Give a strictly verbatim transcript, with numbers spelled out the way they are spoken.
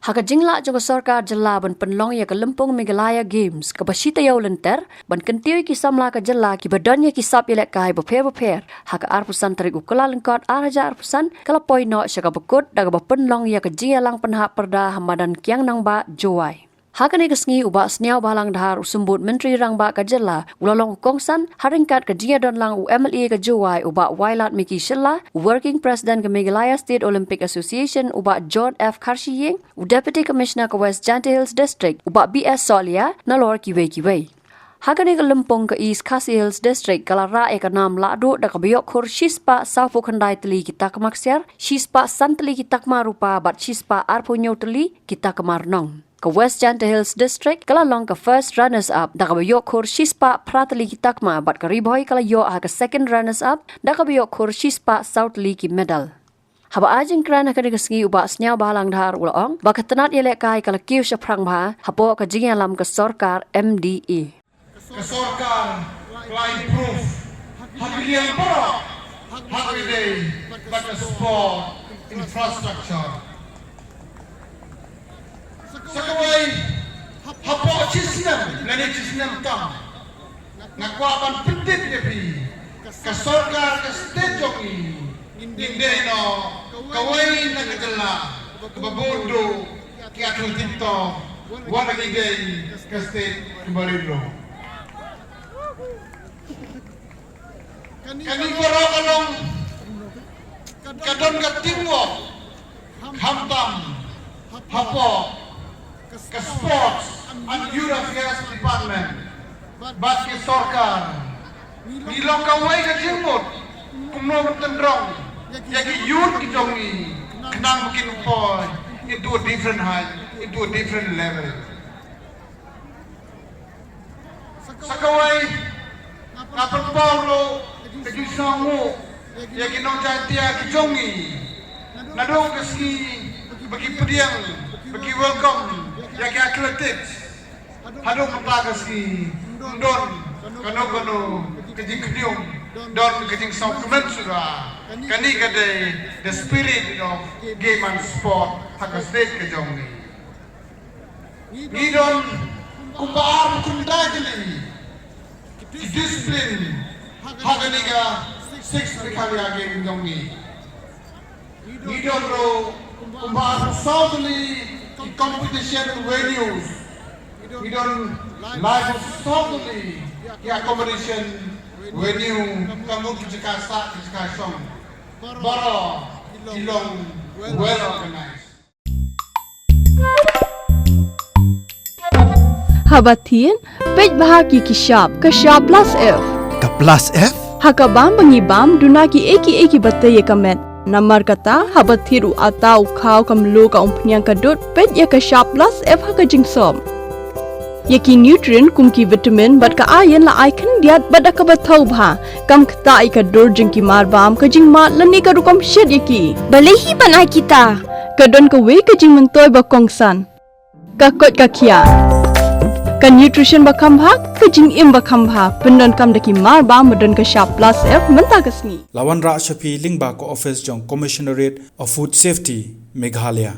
Ha ka jinglah jong ka sorkar jylla ban pynlong ïa ka lympung Meghalaya Games kaba shi taïew lynter, ban kyntiew ïa ki samla ka jylla kiba don ïa ki sap ïalehkai bapher bapher, ha ka arphew san tarik u Kyllalyngkot ar hajar arphew san, ka la poi noh sha kaba kut da kaba pynlong ïa ka jingïalang pynhap pyrda ha madan Kiang Nangbah, Jowai. Ha kane ka sngi u Bah Sniawbhalang Dhar, u Symbud Myntri Rangbah ka jylla, u la long u kongsan ha ryngkat ka jingïadon lang u M L A ka Jowai u Bah Wailadmiki Shylla, u Working President ka Meghalaya State Olympic Association u Bah John F Kharshiing, u Deputy Commissioner ka West Jaintia Hills District u Bah B S Sohliya, nalor kiwei kiwei. Ha kane ka lympung ka East Khasi Hills District ka la rah ïa ka nam lahduh da kaba ïoh khur shispah sawphew khyndai tylli ki takma ksiar, shispah san tylli ki takma rupa bad shispah arphew hynñiew tylli ki takma rnong. Ka West Jaintia Hills District ka la long ka first runners up da kaba ïoh khur shispah phra tylli ki takma bad ka Ri Bhoi ka la ïoh ha ka second runners up da kaba ïoh khur shispah saw tylli ki medal. Haba ai jingkren ha kane ka sngi u Bah Sniawbhalang Dhar u la ong ba ka tnat ïalehkai ka la kiew shaphrang bha hapoh ka jingïalam ka sorkar M D A. Ka sorkar ka la improve ha ki liang baroh, ha ka ïadei bad ka sport infrastructure. Sa kawei, hapoh shi snem lane shi snem tam, nga kwah ban pyntip ïa phi, ka sorkar ka state jong ngi, ngin dei noh kawei na ka jylla kaba bun duh ki athletic to, wat la ngi dei ka state kaba rit ruh. Kane baroh ka long, ka don ka teamwork khamtam hapoh ka Sports and Youth Affairs Department bad ki sorkar. Ngi long kawei ka jingmut kumno ban tynrong ïa ki youth ki jong ngi khnang ba kin poi into a different height, into a different level. Sa kawei, nga pynpaw ruh ka jingsngewnguh ïa ki nong Jaiñtia ki jong ngi. Naduh ka sngi ba ki pdiang, ba ki welcome ïa ki athletics, haduh mynta ka sngi ym don kano kano ka jingkhñium, don ka jingsngewkmen shuh. Kane ka dei the spirit of game and sport ha ka state ka jong ngi. Ngi don kumba arphew khyndai tylli ki discipline ha kane ka Six Meghalaya Games jong ngi. Ngi don ruh kumba arphew saw tylli ki competition venues. Ngi don laiphew saw tylli ki accommodation venue, ka mut ki jaka sah, ki jaka shong. Baroh ki long well organized. Haba thied, peit bha ki ki shap, ka shap plus F. Ka plus F? Ha ka bam ba ngi bam, duna ki ei ki ei kiba tei ïa ka met. Namar kata, haba thied u atta, u khaw, ka mluh, ka umphniang, ka dud, peit ïa ka shap plus F ha ka jingsop. Ïa ki nutrient kum ki vitamin bad ka iron la ai khyndiat bad da kaba thaw bha. Kam ktah ïa ka dur jong ki marbam, ka jingmad lane ka rukom shet ïa ki. Balei hi ban ai kita? Ka don kawei ka jingmyntoi ba kongsan. Ka koit ka khiah. Ka nutrition ba kham bha, ka jingim ba kham bha. Pyndonkam da ki marbam ba don ka shap plus F mynta ka sngi. La wanrah sha phi lyngba ka office jong Commissionerate of Food Safety, Meghalaya.